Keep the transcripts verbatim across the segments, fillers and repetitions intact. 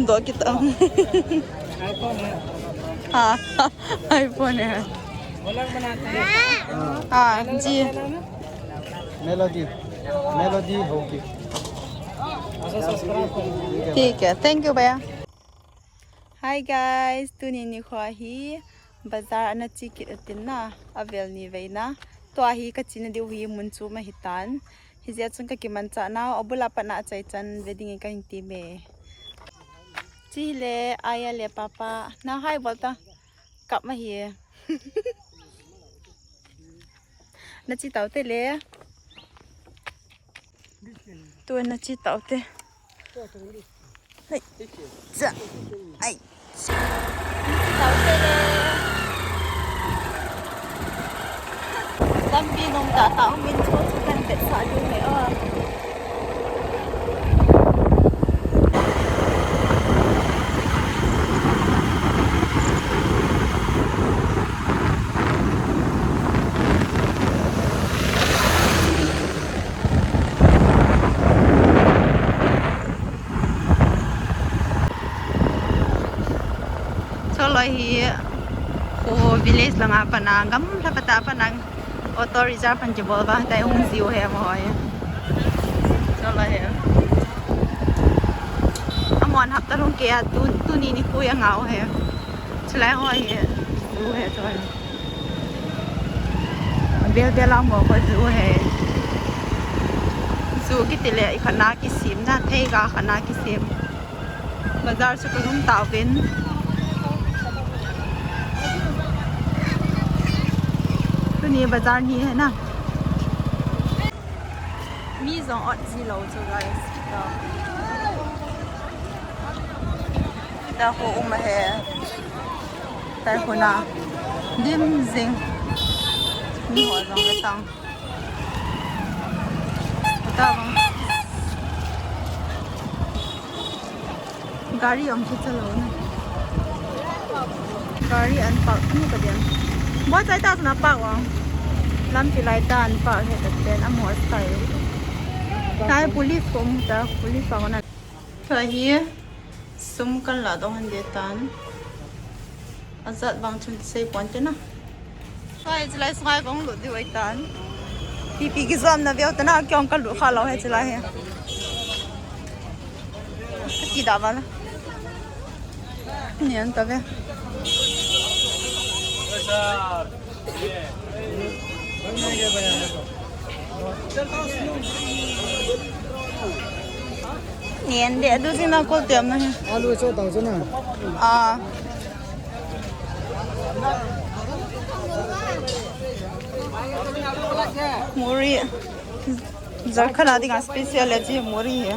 दो किताब। हाँ, iPhone है। हाँ जी। मेलोडी, मेलोडी होगी। ठीक है, thank you भैया। Hi guys, tuni nikho hi bazar ana che kit utin na, avel ni vei na. Tua hi kachena diu hi mun chu ma hitan. Hijeh chun kakimanchah nau, abul a pat na achaichan ve dingin kahin temme. Chule, aya le papa, na hai bol ta. Kap ma hi. Na che tau te le. Tu na che tau te. Hai. Cha. Ai. Na che tau te le. Lampi nung ta ta min chu chu kan bet sa du me a. Choloi hi, kho village langa pat na, gamla pat a pat na, auto reserve pan kibol ba, tai hung jiu hi, amahoi. Choloi hi. Amahon hapta lhung kei a, tu, tuni nikho a ngah u hi. Chulai ho hi, jiu hi, choloi. Bel bel a mo ko ju he. Ju kiti le i khat na kisem na, theiga khat na kisem. Bazar chu kalhung tauvin. Tuni bazar ni hi na. Mi jong ot ji lou chu, guys. Tua ho um ahi. Tua ho na. Dim jing. Mi ho jong le tang. Tua bang. Gari ang chu chalou na. Gari an park ani ka diam. Bo chai ta na park ang. Lampi lai ta an park he ta ten amo style. Tai police ko mu ta, police pa ko na. Tua hi sum kan la dong han de tan. Ajat bang chun sei pon te na. Hai, chulai sunga kong lut diu ahi tan. Pipi kijom na veu tana, kei jong kalut kha lou hi chulai hi. Kati da vala. Ni an ta ve. Ni an de, adu jing na kol tem na hi. Alu cho tau cho na. Ah. Muri. Jharkhand a dinga special le chi muri hi.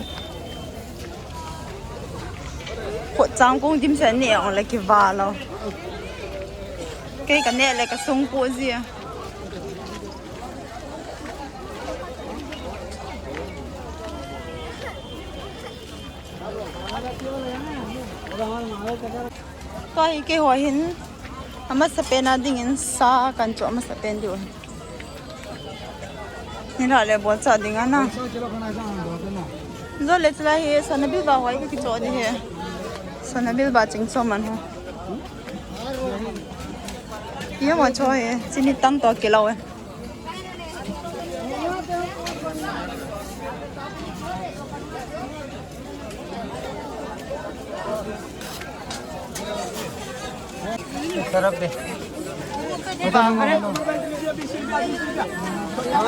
Ko chang kong dim se ne ong le kiva lou. Kei ka ne le ka sung po ji. Tua hi keiho hin, amasapen a dingin sa kan choh amasapen diu ahi. Nilhah le bol chah ding ana. Jole chulai hi, sana bil ba hoi ka kichoh ding hi. Sana bil ba ching choh man ho. Ye ma choh hi, chini tam toh kilou e. Sarap de.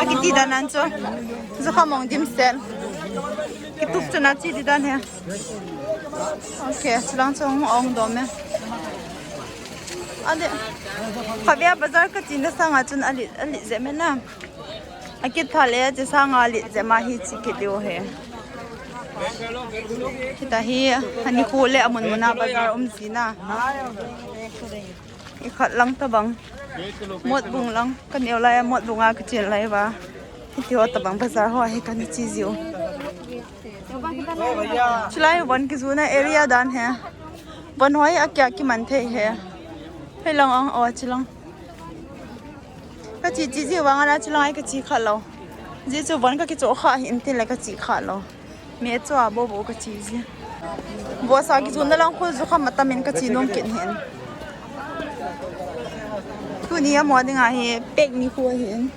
Akiti dan nan cho. Zo kha mong dim sel. Kitup chana chi di dan he. Okay, chulang chong ong dom e. Ade. Khavia bazar ka chin da sanga chun ali, ali je me na. Akitha le che sanga li je ma hi chi kit diu he. Hita hi ani khu le amun muna bazar um ji na. I khat lang tabang. Motbung lang. Ka neo lai a Motbung a ka chen lai va. Hiti ho tabang bazar ho hi ka ni chi jiu. Chulai von kijuna area dan he. Von hoi a kia kiman thei he. Hei lang ang o chilang. Ka chi chi ji vang ana chilang ai ka chi kha lou. Ji chu von ka kicho kha hin tin la ka chi kha lou. Me chu a bo bo ka chi ji. Vohsa kijonna lang khu jukham atam in kache nom kit hin. Tuni a mo ding ahi, pek ni khu ahin.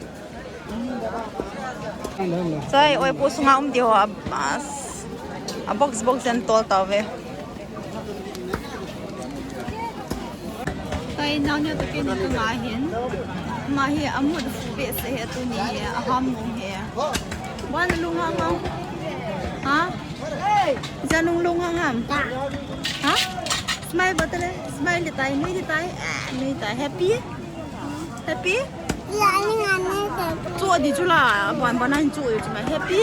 Chai, oi, pu sunga um diu a, a, a box box in tol tauve. Chai, nau ne to ke ni to ma hin. Ma hi a mut fu be se he tuni he, a ham mu he. Wan lung ha ma. Ha? Janung lung hang ham. Ha? Smile bottle. Smile di tai, nui di tai. Ah, nui tai. Happy? Happy? Chu di chu la. Bon, bon, nan chu chu ma. Happy?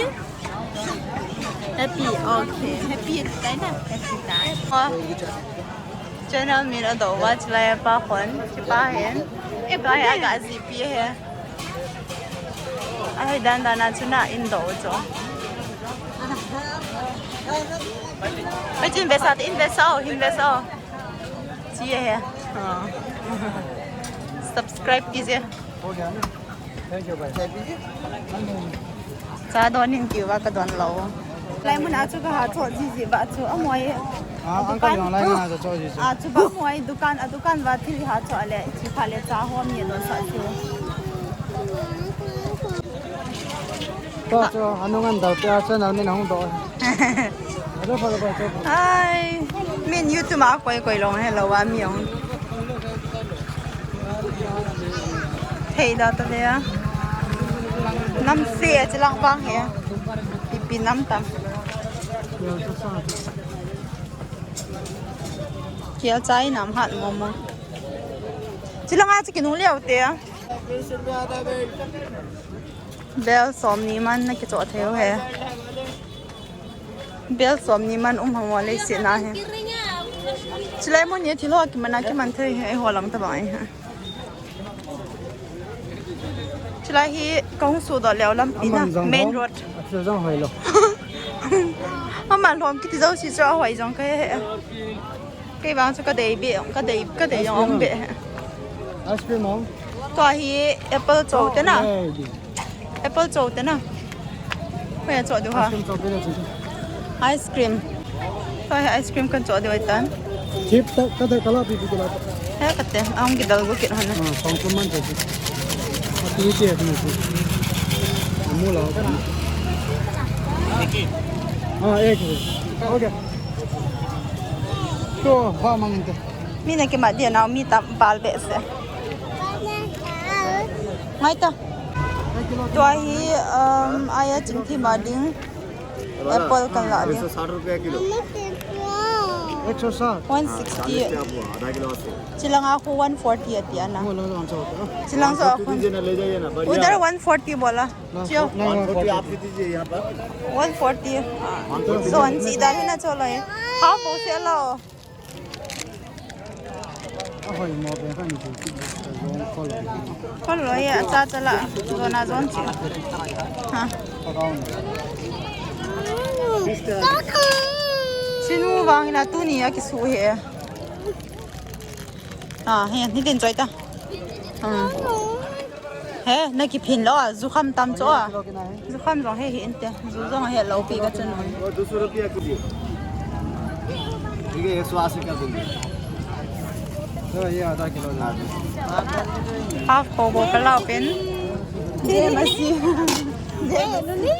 Happy. Okay. Happy di tai na. Happy tai. Oh. Channel min a do wa chilai pa khon. Chipa hen. Ka he aga zipi he. Ahi dan dan a chu na in do cho. Ai chin vesa, in vesa, hin vesa. Chi he. Subscribe kije. Cha don in kiu va ka don lo. Lai mun a chu ka ha cho ji ji va chu a moi. Ah, ang ka jong lai mun a cho ji chu. A chu ba moi dukan, a dukan va thil ha cho le, chi pha le cha hom ye don sa chu. To cho, anung an dau pia channel min hung do. Ado pha pha cho. Ai, min YouTube a koi koi long he lo wa mi ong. Thei da ta le a. Nam se a chilang bang he. Pi pi nam tam. Kial chai nam hat mo mo. Chilang a chi kinung leo te a. Bel som ni man na kicho thei u he. Bel som ni man um hamo le se na he. Chilai mo ni thil ho kiman a kiman thei he ho lang ta bang he. Chilai hi ka hung su do leo lampi na, main road. Aman jong hoi lo. Aman lom kiti jo si cho hoi jong ka he. Kei vang chu ka dei be, ka dei, ka dei jong ong be. Ice cream ong. Tua hi apple cho te na. Apple cho te na. Hoi a cho du ha. Ice cream cho te na cho. Ice cream. Tua hi ice cream kan cho du ai tan. Chip ta, ka dei ka la pi pi ka la. He ka te, ang kidal go kit hon. Ah, pang ko man cho. Ati che ni. Amu la. Ah, ek. Okay. To, ba mangin te. Mi na kimat dia na, mi tam bal be se. Ngai ta. Tua hi, um, aya ching thi ma ding. Apple kan la dia. एक सौ साठ रुपया किलो। एक सौ साठ। One sixty. हाँ, चालीस पे आपको आधा किलो अस्सी। Chilang a khu one forty ati ana. वो लो, लो, हम सब होता है। Chilang so a khu। लीजिए ना, ले जाइए ना, बढ़िया है। उधर one forty बोला। ना, जो। ना, one forty। आप भी दीजिए यहाँ पर। One forty. One forty। So, an si dal na cholo e. Half ho se lo. Kol lo ya, cha cha la, zona zon chi. Ha. Sinu vang ina tuni a kisu he. Ah, he, ni tin choi ta. Hmm. He, na kiphin lo a, jukham tam cho a. Jukham jong he hi inte, ju jong he lo pi ka chun. वो दो सौ रुपया कीजिए। ठीक है, एक सौ अस्सी कर देंगे। तो ये आधा किलो ला दो। Half ko bo ka lau pen. Jai Masi. Jai Masi.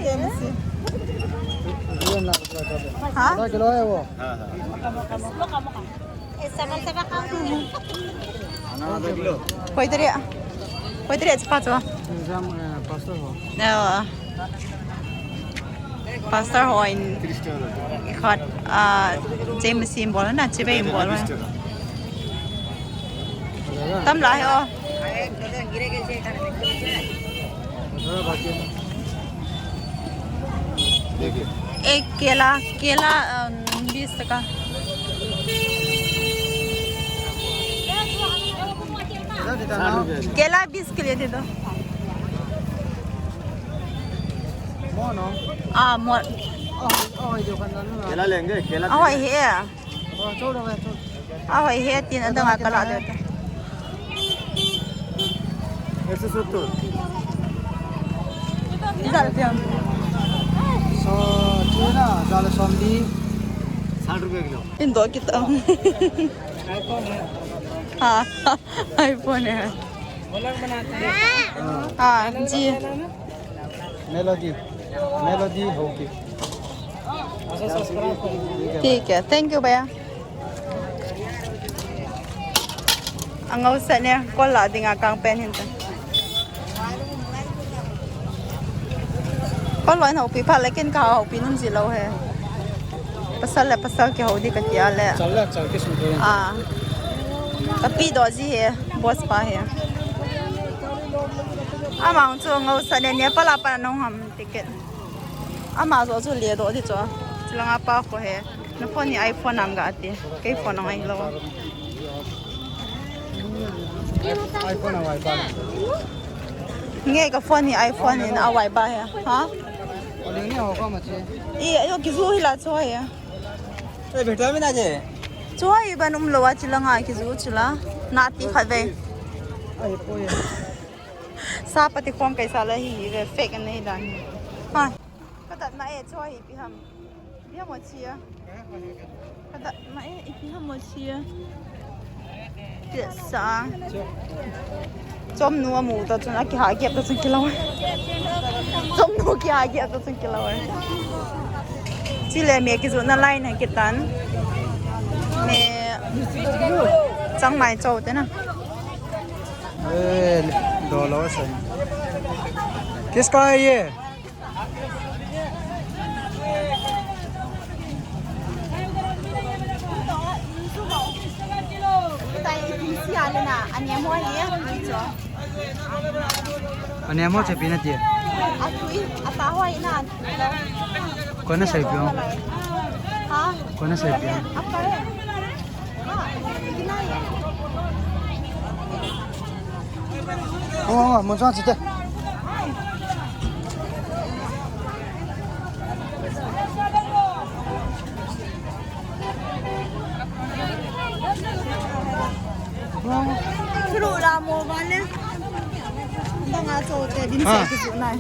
Jai Masi. ये ना, आधा किलो है वो। हाँ, हाँ। Koi tari a? Koi tari a chapa chu? Exam, eh, pastor ho. Ayo. Pastor ho in khat, ah, James in bol na, chibai in bol na. Tam la he o. देखिए। एक केला, केला, अम, बीस टका। केला बीस के लिए दे दो। मोनो। Ah, mo. केला लेंगे, केला। Oh, yeah. Ahoi he tin adang a kala de. एक सौ सत्तर। Jal piang. और ये ना, दाल सौंधी, साठ रुपए kilo. Indo kita. iPhone hai. Ha, iPhone hai. Ha, ji. Melody. Melody Haokip. ठीक है, thank you भैया. Angau sa ne, kol la dinga kang pen hin ta. Kol loi na upi pha lekin ka upi nun ji lo he. Pasal le pasal kihou di kati a le. Chal le chal kisu ko. Ah. Kapi do ji he, boss pa he. Ama chu ngau sa ne, ne pala pa nong ham ticket. Ama jo chu le do di chu. Chilanga pa ko he. Na phone hi iPhone am ga ati. Kei phone ngai lo. iPhone a wai ba. Nge ka phone hi iPhone hi na wai ba he. Ha? Oling ni ho ka ma che. I, ayo kizu hi la chu he. Ei, beta mi na je. Chu hi ban um lo a chilanga kizu chila. Na ti khat ve. Ai, po ye. Sa pati khong kai sa la hi hi ve fake an nei dan. Ha. Ka tat na e chu hi pi ham. Pi ham o chia. Ka tat na e pi ham o chia. Ti sa. Chom nu amu ta chun a kiha gep ta chun kilo. Chom nu kiha gep ta chun kilo. Chile me kizu na line ha kitan. Me chang mai chou te na. ए, दो लो सही। किसका है ये? Anemo che pi na ti. Kona sei pi. Ha? Kona sei pi. Ong, ong, ong, mun sang site. Suru la mo vale. Tanga cho te din sa ki su nai.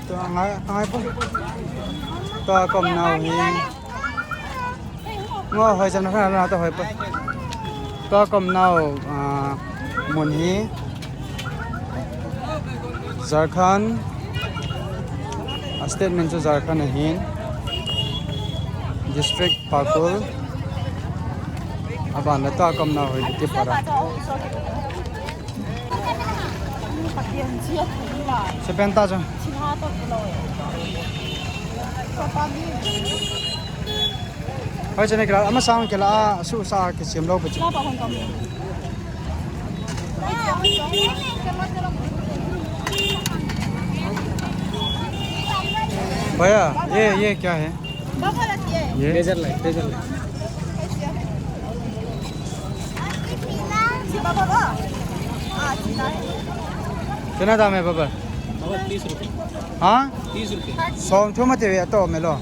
To ngai, ngai po. To kom nau hi. Ngo hoi jam na kha na to hoi pa. To kom nau, ah, mun hi Jharkhand, a state min chu Jharkhand ahin. District Pakul. Aban le to kom nau hoi Tipra. Seven thousand. Hoi chane kila, ama sang kila, su sa kisem lo pa chu. भैया, ये, ये क्या है? ये? Laser light, laser light। कितना दाम है बाबा? बाबा, तीस रुपये। हाँ? तीस रुपये। Som thum ati ve to melo।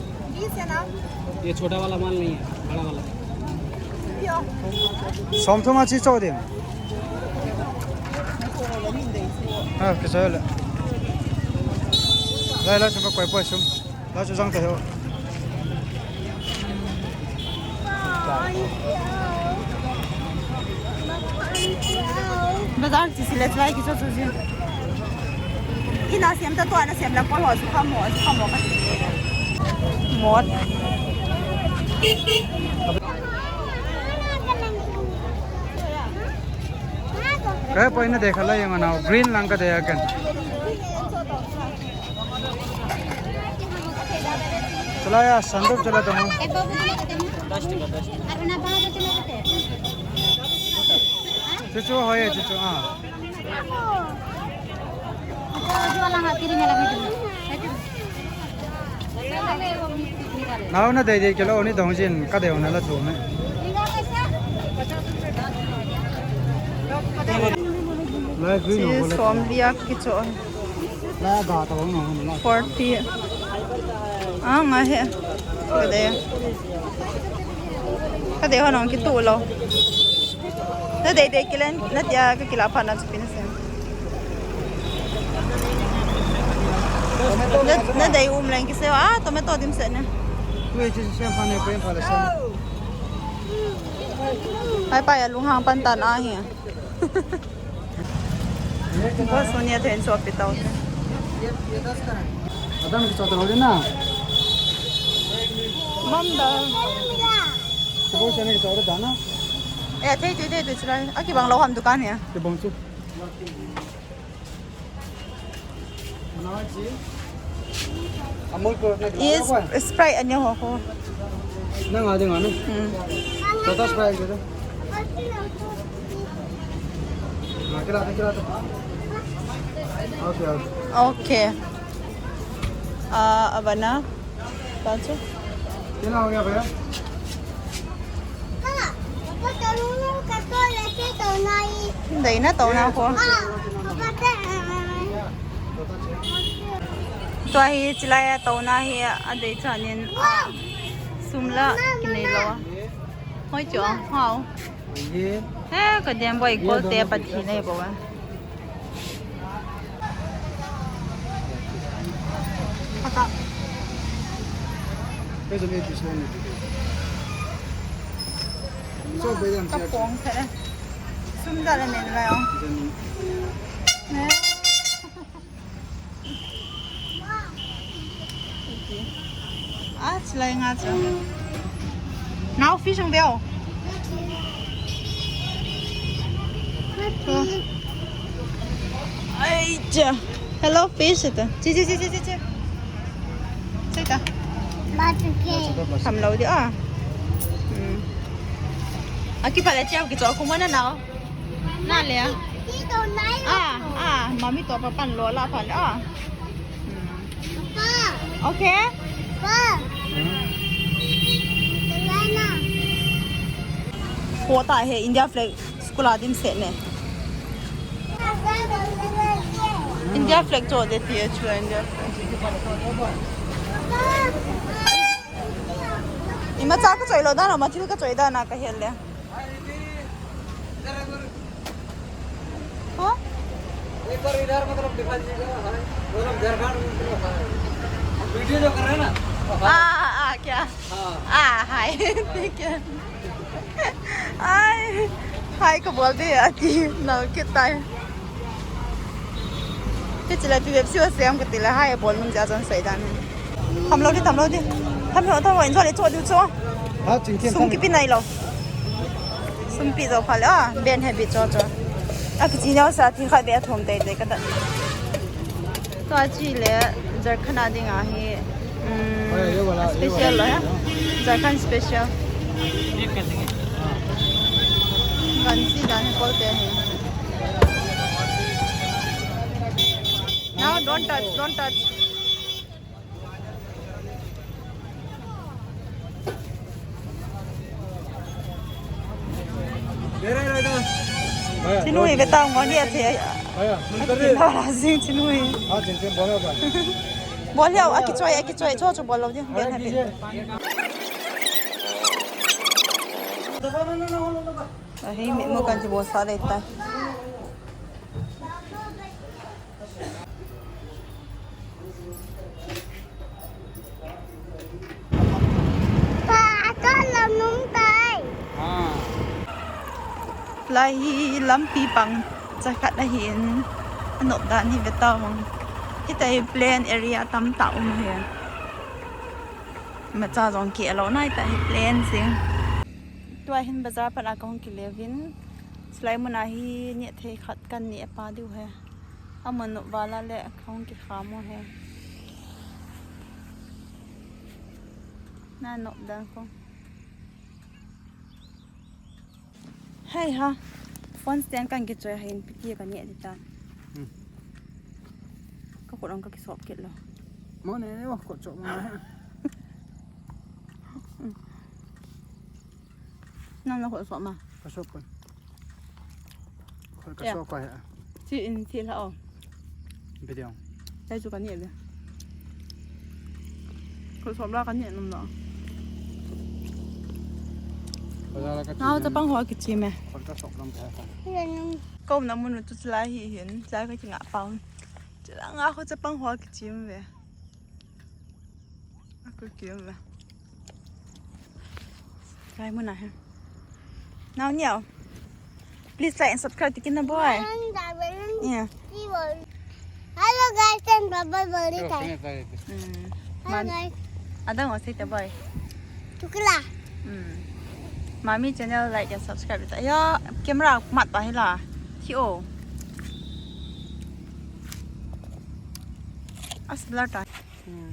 ये छोटा वाला माल नहीं है, बड़ा वाला। Som thum a chi cho ding। Ha, kisa le। Lai, lai, sum koi poi sum. Lai, su jang te ho. Bazar chi sile lai kiso chu jin. Ina sem ta to, ana sem la ko ho chu kha mo, chu kha mo ka ti. Mot. Kaya po ina dekha la yung ano, green lang ka daya kan. चला यार, संदूक चला तुम। दस टका, दस टका। चुचू हो ये, चुचू, हाँ। Nao na dei dei kilo ni dong jin ka dei na la chu me. Chi som lia kicho. Forty. Ah, nga he. Ka dei. Ka dei ho nong kitu lo. Na dei dei kilen, na tia ka kila pha na chu pin sen. Na, na dei um leng kise, ah, tomato dim se ne. Tu e chi sen pha ne, pen pha le sen. Hai pa ya lunghang pan tan a hi. Bo Sonia then so pitau. Adam ki chota lo na. Mam da. Bo Sonia ki chota da na. Eh, thei, thei, thei, thei, chulai. A kibang lo ham dukan ya. Kibang chu. Amul ko na. Is Sprite anya ho ko. Nang ade ngano. Hmm. Tata Sprite ko. Ah, kira, kira. Okay, okay. Okay. Ah, abana. Pacho. Kina ho gaya bhaiya? Dei na tona ko. Tua hi chilai a tona hi a dei chanin, ah, sum la kinei lo. Hoi chu hao. He, ka dem boi kol te pat kinei bo. Ka pong the. Sum da le nen la. Ah, chilai nga chu. Now fish ang beo. Ai cha. Hello fish ito. Chi, chi, chi, chi, chi, chi. Chi ta. Tham lo di ah. Hmm. Aki pale chia ki cho kumana now. Na le. Ah, ah, mami to pa pan lo la pan ah. Okay. Pota he India flag school a dim se ne. India flag cho de ti chu India flag. Ima cha ka choi lo da na, ma thil ka choi da na ka hel le. हाँ? एक बार इधर मतलब दिखा दीजिएगा, हाँ, मतलब झारखंड में मतलब, हाँ। वीडियो जो कर रहे हैं ना, तो हाँ। आ, आ, आ, क्या? हाँ। आ, हाय। ठीक है। हाय, हाय को बोल दे, आती, ना, कितना है? Te chila pi bep siwa siam ka tila hai bol nung ja jan sai dan. Tham lo di, tham lo di. Tham lo, tham lo, enjoy le cho di cho. Ha, chingkhen. Sum kipi nai lo. Sum pi jo pha le, ah, ben he bi cho cho. A kichi neo sa thi kha be thom tei tei ka da. To a chi le, Jharkhand a ding a hi. Hmm, special lo ya. Jharkhand special. Gansi dan he kolte he. No, don't touch, don't touch. Chinui, beta ngoni ati. Aya, mun tadi. Ati na jing chinui. Ah, chin chin, boleh apa? Boleh, aki choi, aki choi, cho cho boleh dia. Biar happy. Ahi, mi mo kan je bosa dei tai. Pa, ata lam nung tai. Lai hi lampi pang chakhat ahin, anop dan hi ve tau. Hitai plain area tamtah um hi. Macha jong kilo nai ta hi plain sing. Tua hin bazar pat a kahung kile uvin. Chulai mun a hi neh thei khat kan neh pa diu he. Amun nop vala le kahung kikham u he. Na nop dan ko. Hei ha. Phone stand kan kichoi ha in piti ka neh di ta. Hmm. Ka khut ong ka kisop kit lo. Mo ne ne, khut chop mo ne. Nang na khut sop ma? Ka sop kon. Khut ka sop ko he. Chi in chi la o. Video. Sai chu ka ni be. Khut sop la ka ni num lo. Bazar la ka chi. Nau chapang ho kichi me. Khut ka sop lam ka. Ka umna mun chu lai hi hin, lai ka kinga pau. Chila nga ho chapang ho kichi me. Aku kiam ba. Kai muna he. Now, Neo. Please like and subscribe to Kina Boy. Yeah. Hello guys, and bye bye. Mm. Hello guys. Adang o say to boy. Chukla. Mm. Mami channel like and subscribe. Ya, camera mat pa hila. Ki o. As blur ta. Hmm.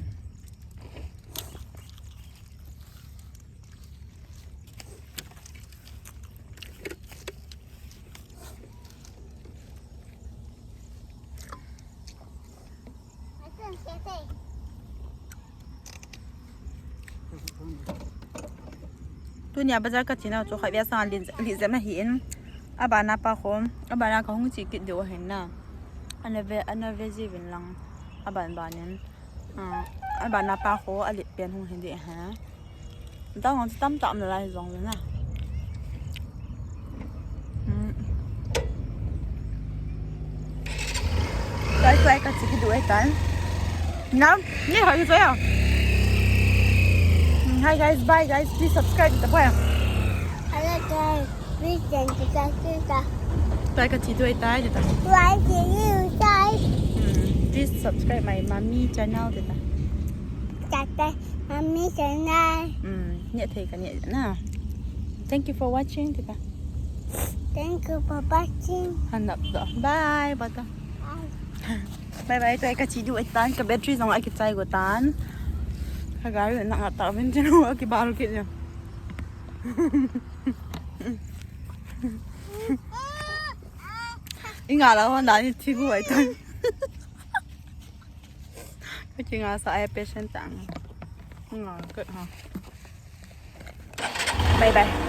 Tunia bazar ka china chu khatvei sanga li, li jep na hi in. Abana pa khom, abana ka hung chi kit diu ahin na. Ana ve, ana ve ji vin lang. Aban banin. Ah, abana pa kho, alit pen hung hin di ha. Dang on tam tam na lai jong le na. Hmm. Guys, like ka chi kit diu ahitan. Nam, ni ha ki ya. Hmm, hi guys, bye guys, please subscribe to the boy. Hello guys, please subscribe to the. Like ka chi diu ahitai, tita. Like you guys. Hmm, please subscribe my mommy channel, tita. Subscribe mommy channel. Hmm, ni thei ka ni na. Thank you for watching, tita. Thank you for watching. Hanap to. Bye, bata. Bye. Bye bye, tua ka chi diu ahitan, ka battery jong akichai go tan. Ka gari na nga ta vin chinu akibal kit ya. Inga la hon da ni thigu ahitan. Ka kinga sa ai patient tang. Nga ka ha. Bye bye.